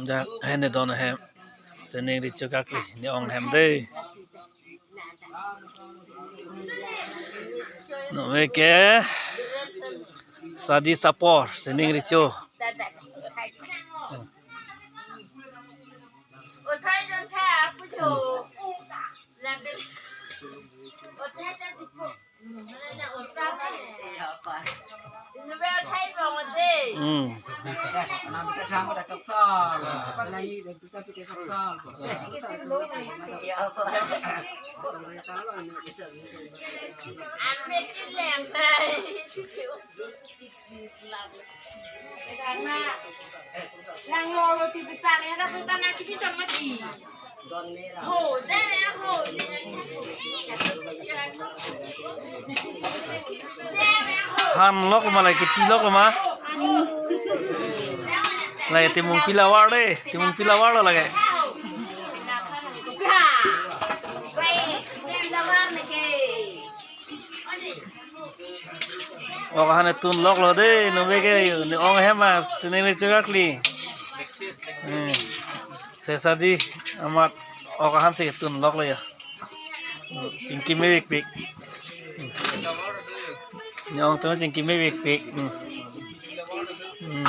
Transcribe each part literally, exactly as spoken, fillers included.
Dak hene don ahem. Sining Recho Kakli ne-ong ahem dei. Nome ke Sadi Sapor, Sining Recho. Hmm. Yang lo roti besar ya, dah sultan nanti kita mati. Han lok ma lagi, ti lok ma. Lagi timung pila war dei, timung pila war lo lagi. Ok ahan tun lok lo dei, nome ke ne-ong ahem ma, Sining Recho Kakli. Hmm. Sesadi amat ok ahan si tun lok lo ya. Hmm. Chingki mepikpik. Hmm. Ne-ong atum chingki mepikpik. Hmm. Hmm.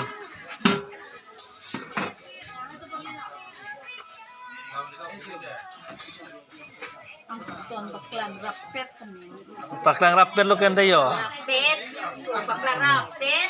Paklang rapet lo kan dei yo. Rapet, paklang rapet.